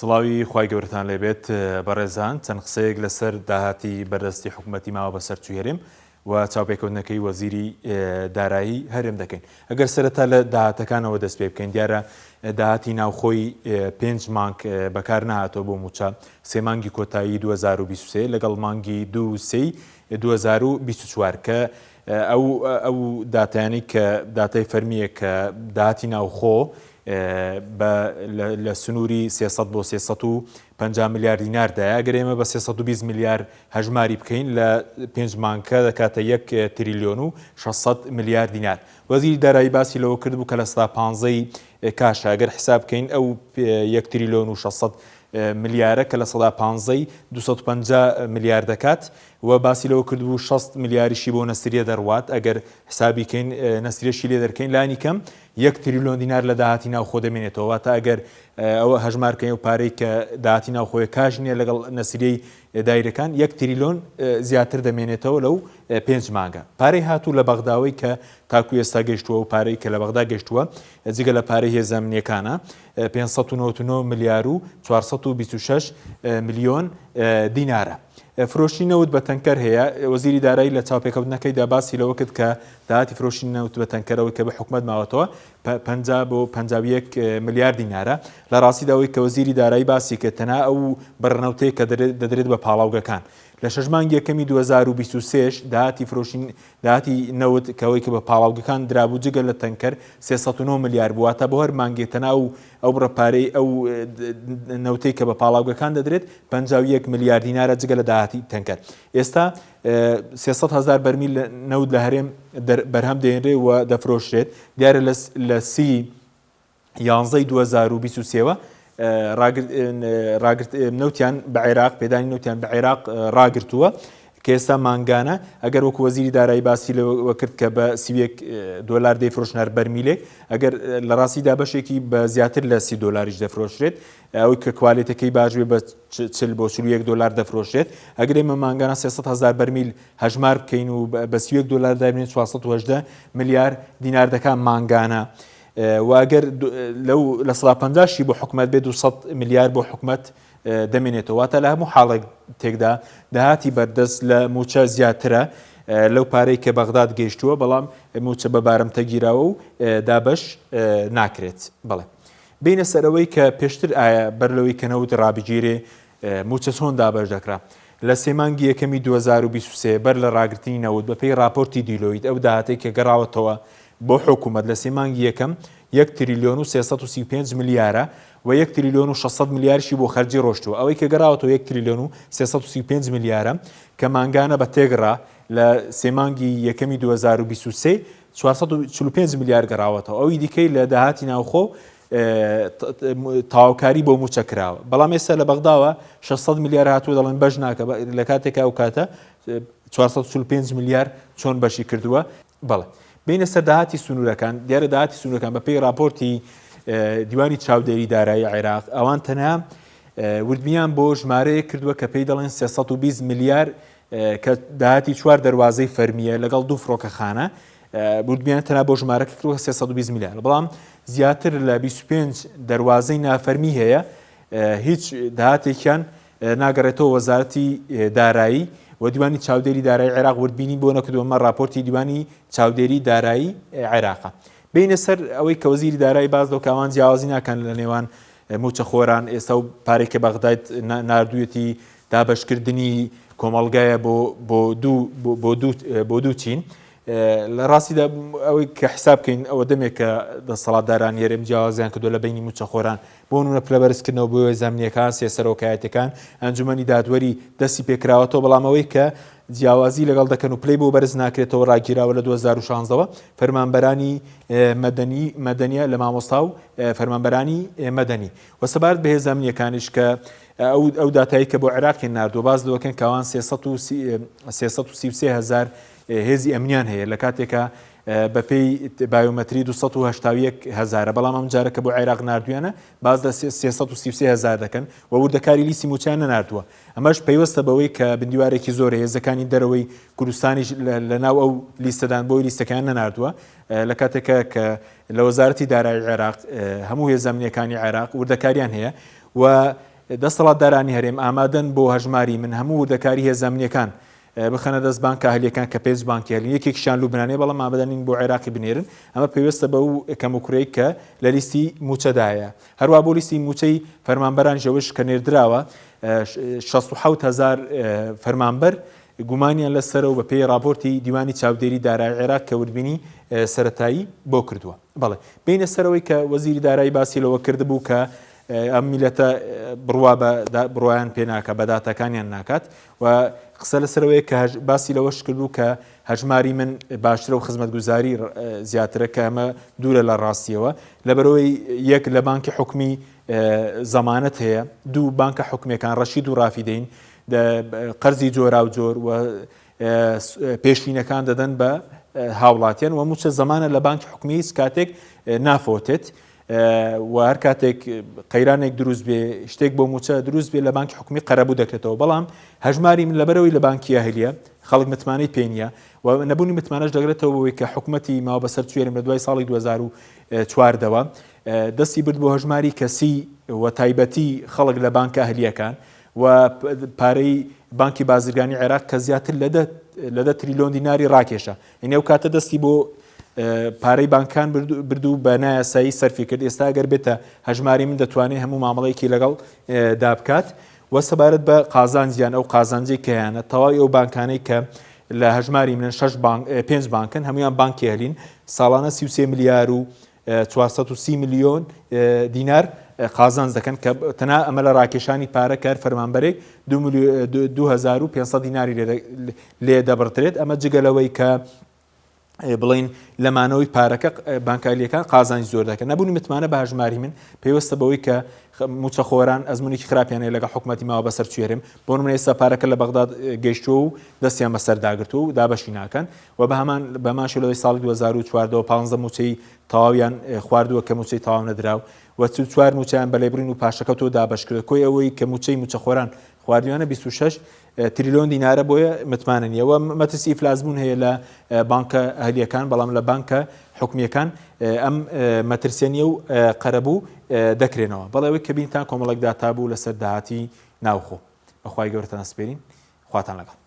سڵاوی خوای گەورەتان لێبێت بەڕێزان چەند قسەیەک لەسەر داهاتی بەردەستی حکومەتی ماوە بەسەرچووی هەرێم و چاوپێکەوتنەکەی وەزیری دارایی هەرێم دەکەین. ئەگەر سەرەتا لە داهاتەکانەوە دەست پێ بکەین دیارە داهاتی ناوخۆی پێنج مانگ بەکار نەهاتووە بۆ مووچە، سێ مانگی کۆتایی 2023 لەگەڵ مانگی دوو و سێی 2024 کە ئەو ئەو داتایانەی کە داتای فەرمییە کە داهاتی ناوخۆ بە لە سنووری 300 بۆ 350 ملیار دیناردایە ئەگەر ئێمە بە 320 ملیار هەژماری بکەین لە پێنج مانگکە دەکاتە یەک تریلیۆن و 600 ملیار دینار. وەزیری دارایی باسی لەوە کردبوو کە 15%ی کاشە ئەگەر حساب بکەین ئەو یەک تریلیۆن و 600 ملیارە کە 15%ی 250 ملیار دەکات و باسی لەوە کردبوو 60 ملیاریشی بۆ نەسریە دەڕوات ئەگەر حسابی کەین نەسریەشی لێ دەرکەین لانی کەم یەک تریلیۆن دینار لە داهاتی ناوخۆ دەمێنێتەوە واتە ئەگەر ئەوە هەژمار کەین و پارەی کە داهاتی ناوخۆیە کاش نییە لەگەڵ نەسریەی دایرەکان یەک تریلۆن زیاتر دەمێنێتەوە لەو پێنج مانگە. پارەی هاتوو لە بەغداوەی کە تاکو ئێستا گەیشتووە و پارەی کە لە بەغدا گەیشتووە جگە لە پارەی هێزە ئەمنییەکانە 599 ملیار و 426 ملیۆن دینارە. فرۆشتنی نەوت بە تەنکەر هەیە، وەزیری دارایی لە چاوپێکەوتنەکەیدا باسی لەوە کرد کە داهاتی فرۆشتنی نەوت بە تەنکەرەوەی کە بە حکومەت ماوەتەوە 50 بۆ 51 ملیار دینارە. لە ڕاستیدا ئەوەی کە وەزیری دارایی باسی کرد تەنها ئەو بڕە نەوتەیە کە دەدرێت بە پاڵاوگەکان. لە شەش مانگی یەکەمی 2023 داهاتی فرۆشتنی داهاتی نەوت کە ئەوەی کە بە پاڵاوگەکان درابوو جگە لە تەنکەر 309 ملیار بوو، واتە بۆ هەر مانگێک تەنها ئەو ئەو بڕە پارەی ئەو نەوتەی کە بە پاڵاوگەکان دەدرێت 51 ملیار دینارە جگە لە داهاتی تەنکەر. ئێستا 300 هەزار بەرمیل نەوت لە هەرێم بەرهەم دێنرێ و دەفرۆشرێت. دیارە لە سی یانزەی 2023 وە ڕاگرت نەوتیان بە عێراق پێدانی نەوتیان بە عێراق ڕاگرتووە کە ئێستا مانگانە ئەگەر وەکو وەزیری دارایی باسی لەوە کرد کە بە 31 دۆلار دەیفرۆشن هەر بەرمیلێک ئەگەر لە ڕاستیدا بەشێکی بە زیاتر لە 30 دۆلاریش دەفرۆشرێت ئەوەی کە کوالێتەکەی باش بێ بە 40 بۆ 41 دۆلار دەفرۆشرێت ئەگەر ئێمە مانگانە 300 هزار بەرمیل هەژمار بکەین و بە 31 دۆلار دابنێن 418 ملیار دینار دەکات مانگانە و ئەگەر لەو 50% شی بۆ حکومەت بێ 200 ملیار بۆ حکومەت دەمێنێتەوە واتە لە هەموو حاڵێک تێکدا داهاتی بەردەست لە مووچە زیاترە لەو پارەی کە بەغداد گەیشتووە بەڵام مووچە بە بارمتە گیراوە و دابەش ناکرێت بەڵێ بینە سەرەوەی کە پێشتر ئایا بەر لەوەی کە نەوت ڕابگیرێ مووچە چۆن دابەش دەکرا؟ لە سێ مانگی یەکەمی 2023 بەر لە ڕاگرتنی نەوت بەپێی ڕاپۆرتی دیلۆیت ئەو داهاتەی کە گەڕاوەتەوە بۆ حکوومەت لە سێ مانگی یەکەم یەک تریلیۆن و 335 ملیارە و یەک تریلیۆن و 600 ملیارشی بۆ خەرجی ڕۆشتووە ئەوەی کە گەڕاوەتەوە یەک تریلیۆن و 335 ملیارە کە مانگانە بە تێگڕا لە سێ مانگی یەکەمی 2023 445 ملیار گەڕاوەتەوە ئەوی دیکەی لە داهاتی ناوخۆ تەواوکاری بۆ مووچە کراوە بەڵام ئێستا لە بەغداوە 600 ملیار هاتووە دەڵێن بەش ناکە لە کاتێکا ئەو کاتە 445 ملیار چۆن بەشی کردووە بەڵێ بینە سەر داهاتی سنوورەکان دیارە داهاتی سنوورەکان بەپێی راپۆرتی دیوانی چاودێری دارایی عێراق ئەوان تەنها وردبیان بۆ ژمارەیەک کردووە کە پێی دەڵێن 320 ملیار کە داهاتی چوار دەروازەی فەرمیە لەگەڵ دوو فڕۆکەخانە بردمیان تەنها بۆ ژمارەکە کردووە 320 ملیار بەڵام زیاتر لە 25 دەروازەی نافەرمی هەیە هیچ داهاتێکیان ناگەڕێتەوە وەزارەتی دارایی و دیوانی چاودێری دارایی عێراق وردبینی بۆ نەکردووە ئەمە راپۆرتی دیوانی چاودێری دارایی عێراقە بینە سەر ئەوەی کە وەزیری دارایی باس لەو کاوان جیاوازی ناکەن لە نێوان موچەخۆران ئێستا و پارێک کە بەغداد ناردوویەتی دابەشکردنی کۆمەڵگایە بۆ بۆ دوو بۆ دوو بۆ دوو چین لە ڕاستیدا ئەوەی کە حساب بکەین ئەوە دەمێک کە دەسەڵاتداران هەرێم جیاوازیان کردو لە بینی موچەخۆران بۆ نمونە پلە بەرزکردنەوە بۆ زەمنیەکان سێ سەرۆکایەتەکان ئەنجومەنی دادوەری دەستی پێکراوەتەوە بەڵام ئەوەی کە جیاوازی لەگەڵ دەکەن و پلەی بۆ بەرز ناکرێتەوە ڕاگیراوە لە 2016ەوە فەرمانبەرانی مەدەنی مەدەنیە لە مامۆستا و فەرمانبەرانی مەدەنی و سەبارەت بە هێزە ئەمنیەکانیش کە ئەو ئەو داتایی کە بۆ عێراقیان ناردووە باس لەوەکەن کە ئەوان 333 هەزار هێزی ئەمنیان هەیە لە کاتێکا بەپێی بایۆمەتری 281 هەزارە بەڵام ئەم جارە کە بۆ عێراق ناردویانە باز لە 333 هەزار دەکەن و وردەکاری لیستی موچیان نەناردووە ئەمەش پەیوەستە بەوەی کە بندیوارێکی زۆر هێزەکانی دەرەوەی کوردستانیش لە ناو ئەو لیستەدان بۆی لیستەکان نەناردووە لە کاتێکە کە لە وەزارەتی دارایی عێراق هەموو هێزە ئەمنییەکانی عێراق وردەکاریان هەیە. و دەسەڵاتدارانی هەرێم ئامادەن بۆ هەژماری من هەموو وردەکاری هێزە ئەمنیەکان بخەنە دەست بانکە ئەهلیەکان کە پێنج بانکی ئەهلین یەکێکیشیان لوبنانیە بەڵام ئامادە نین بۆ عێراقی بنێرن ئەمە پەیوەستە بەو کەموکورەی کە لە لیستی مووچەدایە هەروا بۆ لیستی مووچەی فەرمانبەرانیش ئەوەش کە نێردراوە 67 هەزار فەرمانبەر گومانیان لەسەرە و بەپێی ڕاپۆرتی دیوانی چاودێری دارایی عێراق کە وردبینی سەرەتایی بۆ کردووە. بەڵێ بێینە سەرەوەی کە وەزیری دارایی باسی لەوە کردبوو کە ئەم میلەتە بڕوا بە بڕوایان پێ ناکە بە داتاکانیان ناکات و قسە لەسەرەوەی کە باسی لەوەش کردبوو کە هەژماری من باشترە و خزمەتگوزاری زیاترە کە ئەمە دوورە لە ڕاستیەوە لەبەرەوەی یەک لە بانکی حکومی زەمانەت هەیە دوو بانکە حکومیەکان ڕەشید و ڕافیدەین قەرزی جۆراوجۆر و پێشینەکان دەدەن بە هاوڵاتیان و موچە زەمانە لە بانکی حکومی هیچ کاتێک نافەوتێت و هەر کاتێک قەیرانێک دروست بێ شتێک بۆ موچە دروست بێ لە بانکی حکومی قەرەبوو دەکرێتەوە بەڵام هەژماری من لەبەرەوەی لە بانکی ئەهلیە خەڵک متمانەی پێ نییە و نەبوونی متمانەش دەگرێتەوە بەوەی کە حکومەتی ماوە بەسەر چوێرم لە دوای ساڵی 2014ەوە دەستی برد بۆ هەژماری کەسی و تایبەتی خەڵک لە بانکە ئەهلیەکان و پارەی بانکی بازرگانی عێراق کە زیاتر لە دە تریلۆن دیناری ڕاکێشا یعنی ئەو کاتە دەستی بۆ پارەی بانکان بردو بە نایاسایی سەرفی کرد ئێستا گەر بێتە هەژماری من دەتوانێت هەموو مامەڵەیەکی لەگەڵ دابکات و سەبارەت بە قازانجیان ئەو قازانجی کەیانە تەواوی ئەو بانکانەی کە لە هەژماری منن شش بانک پێنج بانکن هەمویان بانکی هەلین ساڵانە 33 ملیار و 430 ملیۆن دینار قازانج دەکەن کە تەنها ئەمە لە ڕاکێشانی پارە کار فەرمانبەرێک 2500 دیناری لێ دەبڕدرێت ئەمە جگە لەوەی کە بڵین لە مانەوەی پارەکە بانکالیەکان قازانجی زۆر دەکەن نەبوونی متمانە بە هەژماری من پەیوەستە بەوەی کە موچەخۆران ئەزمونێکی خراپیان هەیە لەگەڵ حکومەتی ماوە بەسەر چوێرم بۆ نمونە ئێستا پارەکە لە بەغداد گەیشتووە و دەستیان بەسەر داگرتووە و دابەشی ناکەن و بە هەمان بەمان شێوە لە ساڵی 2014 و 15 موچەی تەواویان خواردووە کە موچەی تەواو نەدراو و 44 موچەیان بە لێبڕین و پاشەکەوتەوە دابەش کرد کۆی ئەوەی کە موچەی موچەخۆران خواردویانە 26 تریلۆن دینارە بۆیە متمانە نییە و مەترسی ئیفلاسبوون هەیە لە بانکە ئەهلیەکان بەڵام لە بانکە حکومیەکان ئەم مەترسیە نییە و قەرەبوو دەکرێنەوە بەڵێ ئەوەی کە بینتان کۆمەڵێک داتا بوو لەسەر داهاتی ناوخۆ بەخوای گەورەتان سپێرین خواتان لەگەڵ.